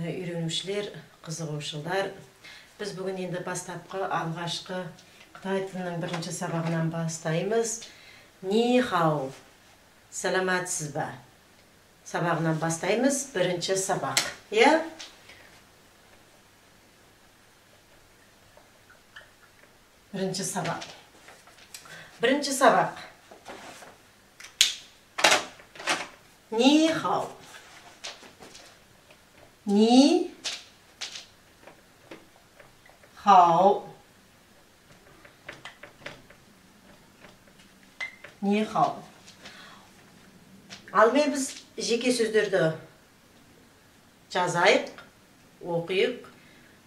Үйренушілер, қызығушылар, біз бүгін енді бастапқы алғашқы қытай тілінің бірінші сабағынан бастаймыз. Ни хао, саламатсыз ба? Сабағынан бастаймыз, бірінші сабақ. Иә? Бірінші сабақ. Бірінші сабақ. Ни хао. Ни хао. Ни хао. Алдымен біз жеке сөздерді жазайық, оқиық,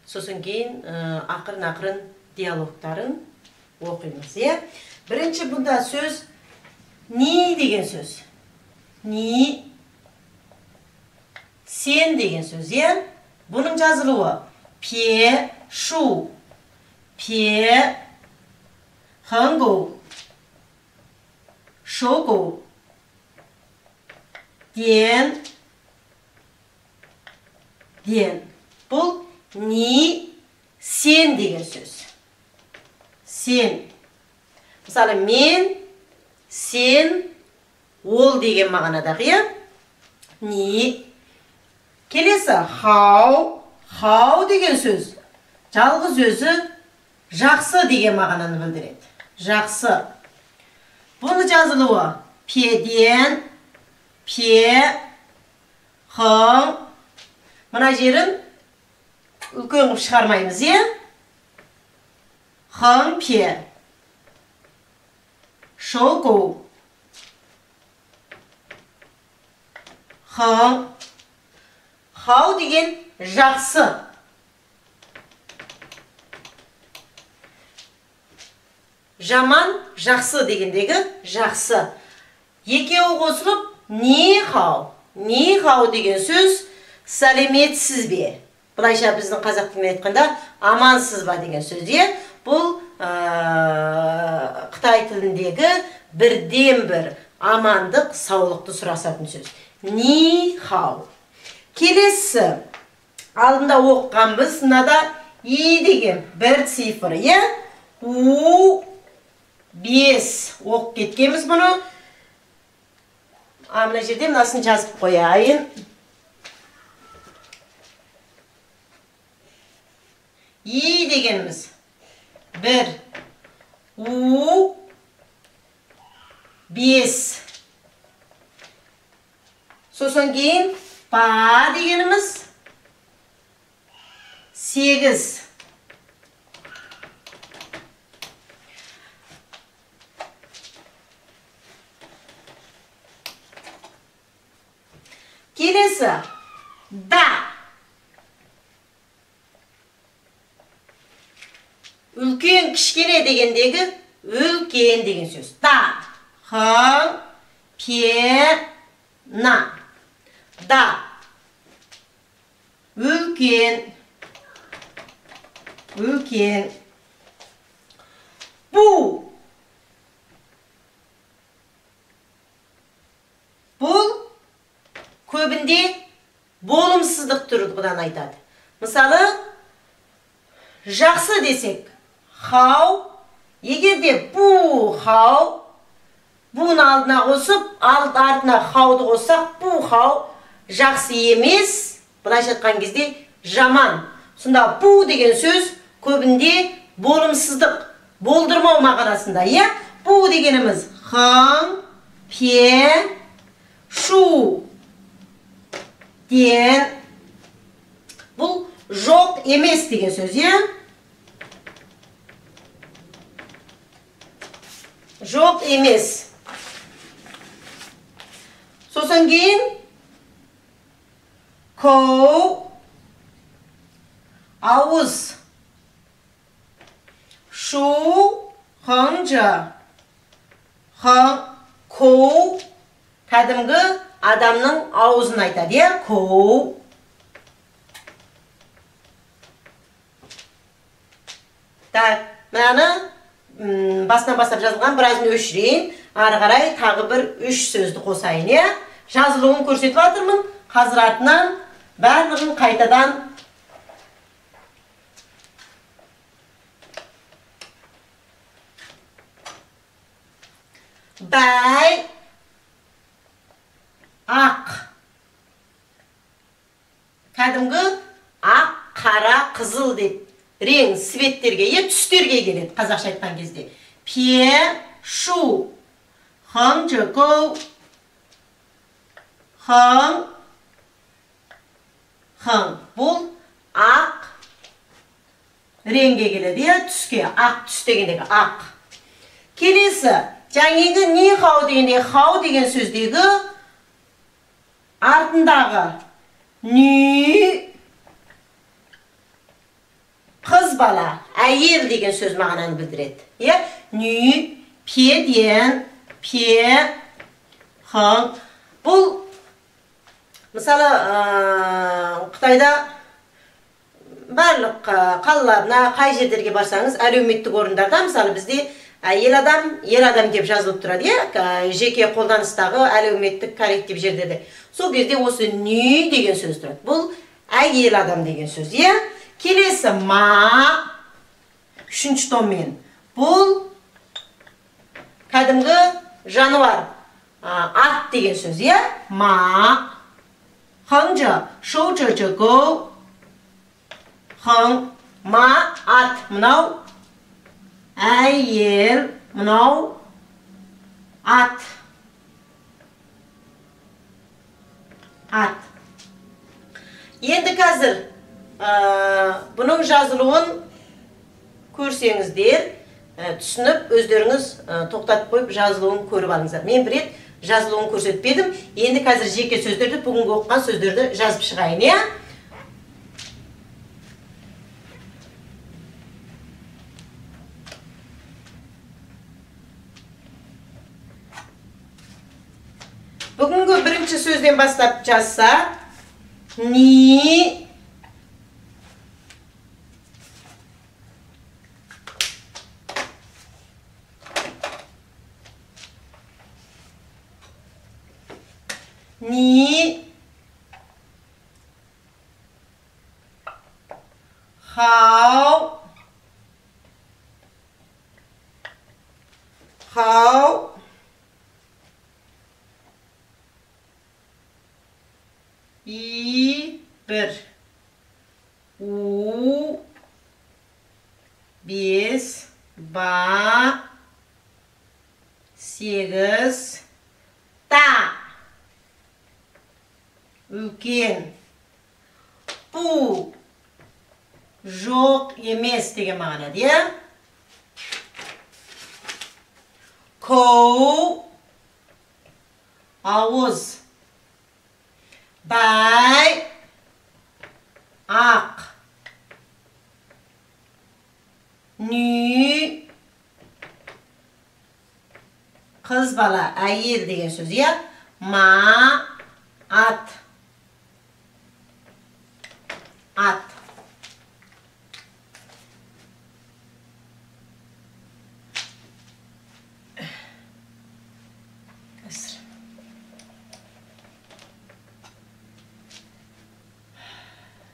сосын кейін ақырын-ақырын диалогтарын оқимыз, иә? Бірінші бұнда сөз ни деген сөз. Ни сен деген сөз, иә? Бұның жазылуы пе, шу, пе, хангу, шогу, ден, ден. Бұл ни, сен деген сөз. Сен. Мысалы, мен, сен, ол деген мағынадағы, иә? Ни. Келесі хау, хау деген сөз. Жалғыз өзі жақсы деген мағынаны білдіреді. Жақсы. Бұны жазылуы педен, пе, хың. Мына жерін үлкен қылып шығармаймыз, иә? Хың, пе. Шоу, хың. Хау деген жақсы. Жаман, жақсы дегендегі жақсы. Екеуі қосылып, ни хау. Ни хау деген сөз сәлеметсіз бе? Былайша біздің қазақ тілімен айтқанда амансыз ба деген сөз, иә? Бұл қытай тіліндегі бірден бір амандық, саулықты сұрасатын сөз. Ни хау. Келесі, алдында оқығанбыз, мынада и деген бір цифр, иә? У, 5. Оқып кеткенбіз бұны. Мына жерде мынасын жазып қояйын. И дегеніміз 1, У, 5. Сосын кейін па дегеніміз 8. Келесі да. Үлкен кішкене дегендегі үлкен деген сөз. Да. Хың, пе, на. Да. Үлкен. Үлкен. Бу. Бұл көбінде болымсыздық тұрғыдан айтады. Мысалы, жақсы десек, хау, егер де бу хау, буның алдына қосып, артына хауды қоссақ, бу хау жақсы емес, былайша айтқан кезде жаман. Сонда бу деген сөз көбінде болымсыздық, болдырмау мағынасында, иә? Бу дегеніміз хың, пе, шу, ден. Бұл жоқ емес деген сөз, иә? Жоқ емес. Сосын кейін коу, Ауыз. Шу, хыңжы. Хың, коу. Кәдімгі адамның аузын айтады, иә? Коу. Так, мынаны басынан бастап жазылған, біразын өшірейін. Ары қарай тағы бір 3 сөзді қосайын, иә? Жазылуын көрсетіп жатырмын. Қазір артынан барлығын қайтадан бай ақ. Кәдімгі ақ, қара, қызыл деп рең светтерге, е, түстерге келеді қазақша айтқан кезде. Пе, шу, хың, жы, көу, хың, хың. Бұл ақ реңге келеді, е, түске, ақ түс дегендегі ақ. Келесі, жаңағы ни хау дегендегі хау деген сөздегі артындағы нү қыз бала, әйел деген сөз мағынаны білдіреді. Иә? Нү, пе ден, пе, хың. Бұл, мысалы, Қытайда барлық қалаларына, қай жерлерге барсаңыз, әлеуметтік орындарда, мысалы, бізде әйел адам, ер адам деп жазылып тұрады, иә? Жеке қолданыстағы әлеуметтік коллектив жерлерде. Сол кезде осы нү деген сөз тұрады. Бұл әйел адам деген сөз, иә? Келесі ма, үшінші томмен. Бұл кәдімгі жануар, ат деген сөз, иә? Ма, хыңжы, шоу жы жы гоу, хың, ма, ат. Мынау әйел, мынау ат. Ат. Енді қазір бұның жазылуын көрсеңіздер, түсініп, өздеріңіз тоқтатып қойып жазылуын көріп алыңыздар. Мен бір рет жазылуын көрсетпедім. Енді қазір жеке сөздерді, бүгінгі оқыған сөздерді жазып шығайын, иә? Бүгінгі бірінші сөзден бастап жазса, ни, ни, хау, хау, и, бір, у, бес, ба, сегіз, та. Үлкен, пу, жоқ емес деген мағынада, иә? Коу, ауыз, бай, ақ, нү, қыз бала, әйел деген сөз, иә? Ма, ат. Ат.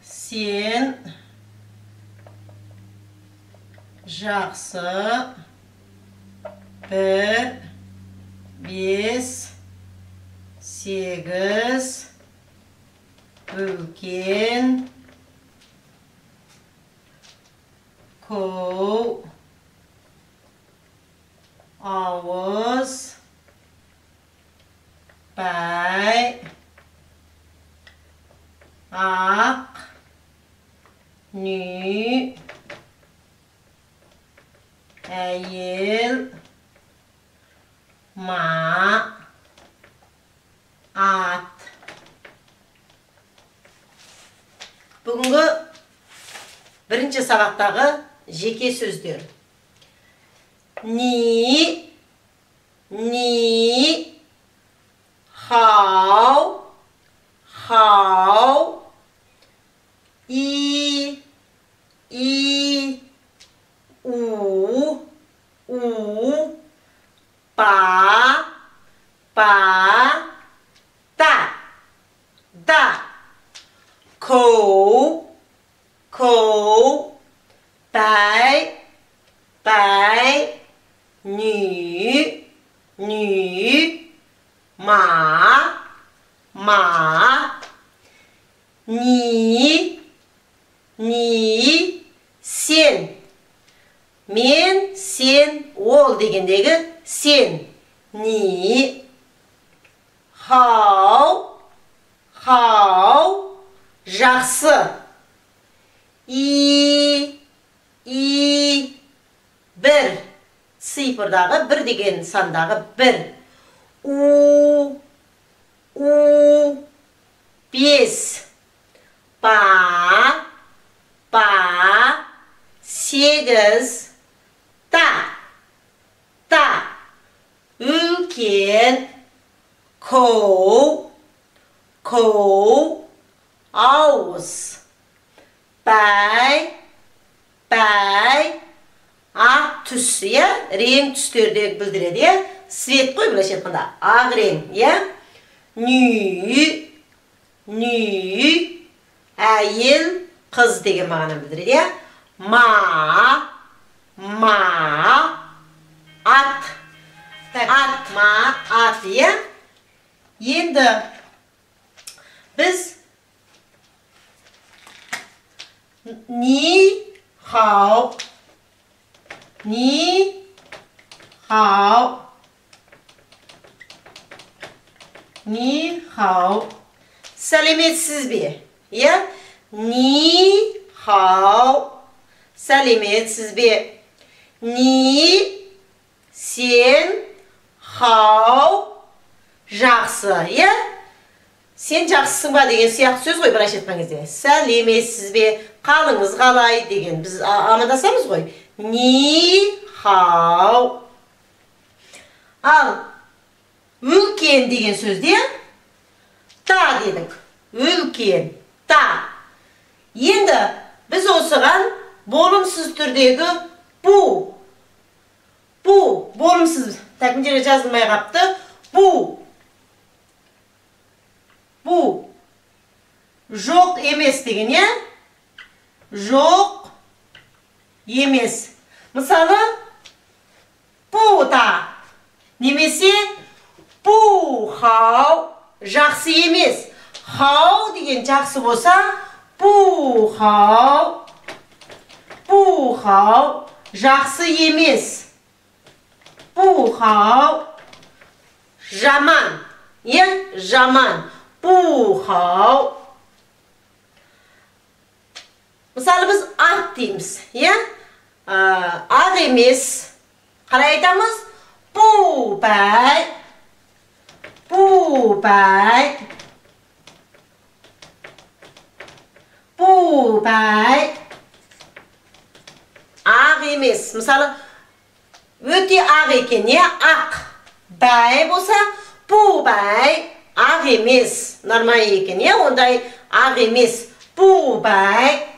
Сен жақсы 1, 5, 8, үлкен, коу, ауыз, бай, ақ, нү, әйел, ма, ат. Бүгінгі Бірінші сабақтағы жеке сөздер. Ни, ни, хау, хау, и, и, у, у, па, па, та, да, коу, коу, бай, бай, нү, нү, ма, ма, ни, ни, сен. Мен, сен, ол дегендегі сен. Ни, хау, хау, жақсы. И, и, бір. Цифрдағы бір деген сандағы бір. У, у, бес. Ба, ба, сегіз. Та, та, үлкен, коу, коу, ауыз. Бай, бай, ақ түс, иә? Рең түстерді білдіреді, иә? Свет қой, былайша айтқанда, ақ рең, иә? Нү, нү, әйел, қыз деген мағына білдіреді, иә? Ма, ма, ат. Ат, ма, ат, иә? Енді біз ни, хау, ни, хау, ни, хау. Сәлеметсіз бе? Иә? Ни, хау, сәлеметсіз бе? Ни, сен, хау, жақсы, иә? Сен жақсысың ба деген сияқты сөз ғой, былайша айтқан кезде. Сәлеметсіз бе, қалыңыз қалай деген біз амандасамыз ғой. Ни, хау. Ал үлкен деген сөзде та дедік. Үлкен, та. Енді біз осыған болымсыз түрдегі бу. Бу, болымсыз. Так, мына жерде жазылмай қапты. Бу. Бу. Жоқ емес деген, иә? Жоқ емес. Мысалы, бу та. Немесе бу хау, жақсы емес. Хау деген жақсы болса, бу хау, бу хау, жақсы емес. Бу хау, жаман. Иә, жаман. Бу хау. Мысалы, біз ақ дейміз, иә? Ақ емес. Қалай айтамыз? Бу бай, бу бай, бу бай. Ақ емес. Мысалы, өте ақ екен, иә? Ақ. Бай болса, бу бай, ақ емес. Нормально екен, иә? Ондай ақ емес. Бу бай.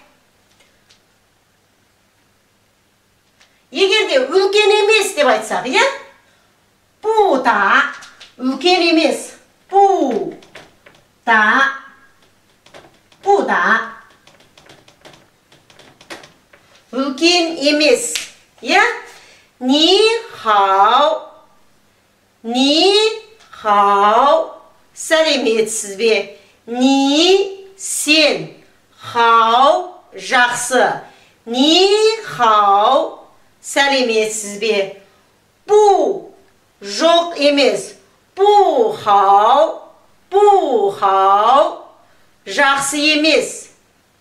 Егер де үлкен емес деп айтсақ, иә? Бу та, үлкен емес. Бу та, бу та. Үлкен емес, иә? Ни хау, ни хау, сәлеметсіз бе? Ни, сен, хау, жақсы. Ни хау, сәлеметсіз бе? Бу, жоқ емес. Бу хау, бу хау, жақсы емес,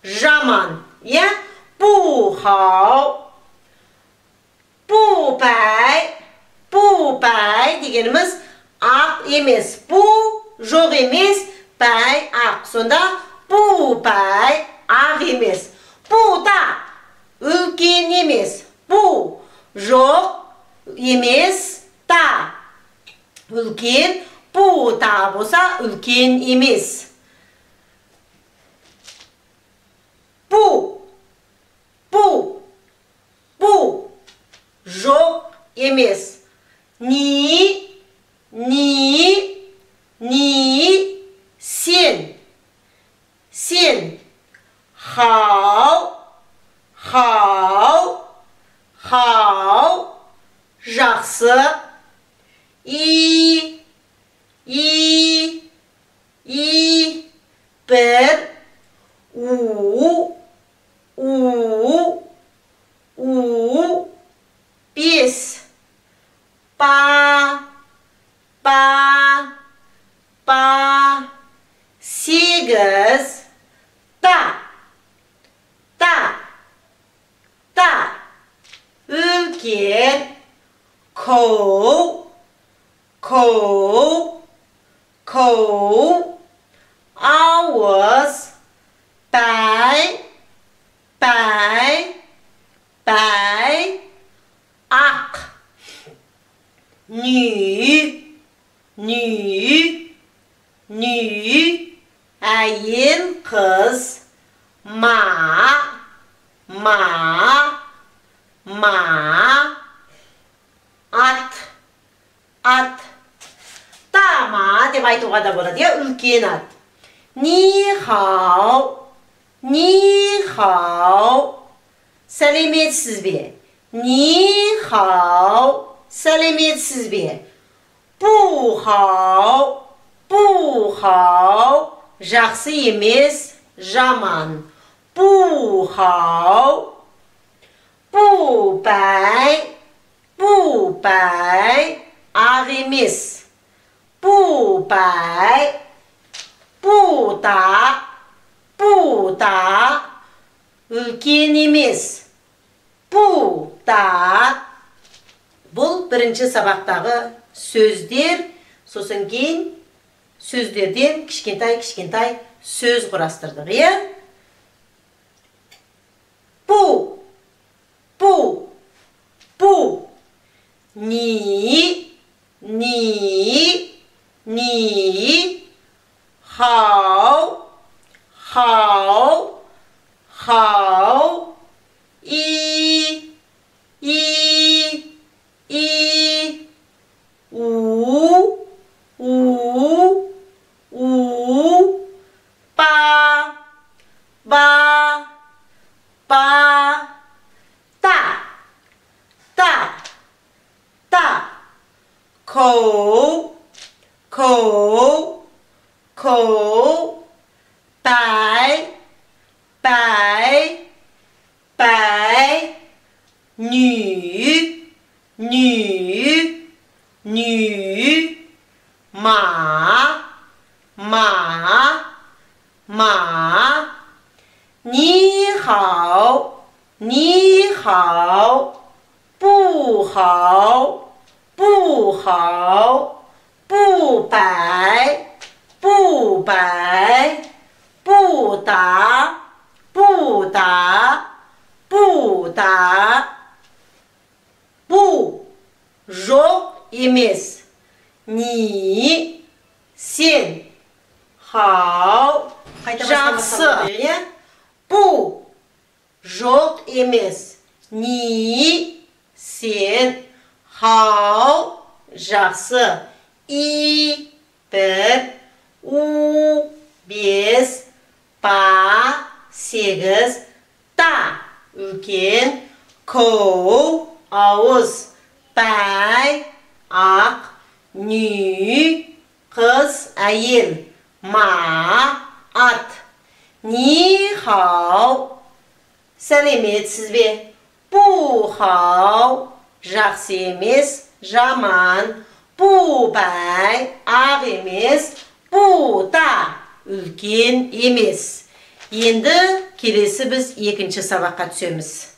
жаман, иә? Бу хау. Бу бай, бу бай дегеніміз ақ емес. Бу жоқ емес, бай ақ. Сонда бу бай ақ емес. Бу та, Үлкен емес. Бу. Жоқ емес. Та. Үлкен. Бу та болса үлкен емес. Бу. Бу. Бу. Жоқ емес. Ни. Ни. Ни. Сен. Сен. Хау. Хау. Хау. Жақсы. И. И. И. Бір. У. У. У. Бес. Па. Па. Па. Сегіз. Та. Та. Та. Үлкен. Коу. Коу. Коу. Ауыз. Бай. Бай. Бай. Ақ. Нү. Нү. Нү. Әйел қыз. Ма. Ма. Ма. Ат. Ат. Тама деп айтуға да болады, иә, үлкен ат. Ни хау. Ни хау. Сәлеметсіз бе? Ни хау. Сәлеметсіз бе? Бу хау. Бу хау. Жақсы емес, жаман. Бу хау. Бу бай. Бу бай. Ақ емес. Бу бай. Бу та. Бу та. Үлкен емес. Бу та. Бұл бірінші сабақтағы сөздер, сосын кейін сөздерден кішкентай-кішкентай сөз құрастырдық, иә? Бу. Бу. Бу. Ни. Ни. Ни. Хау. Хау. Хау. И. И. И. У. У. У. Па. Ба. Па. Та. Та. Та. Коу. Коу. Коу. Бай. Бай. Бай. Нү. Нү. Нү. Ма. Ма. Ма. Ни хао. Ни хао. Бу хао. Бу хао. Бу бай. Бу бай. Бу да. Бу да. Бу да. Бу. Жоқ емес. Ни. Сен. Хау. Жақсы. Бу. Жоқ емес. Ни. Сен. Хау. Жақсы. И. Бір. У. Бес. Ба. Сегіз. Та. Үлкен. Коу. Ауыз. Бай. Ақ. Нү. Қыз. Әйел. Ма. Ат. Ни хау. Сәлеметсіз бе? Бу хау. Жақсы емес, жаман. Бу бай. Ақ емес. Бу та. Үлкен емес. Енді келесі біз екінші сабаққа түсеміз.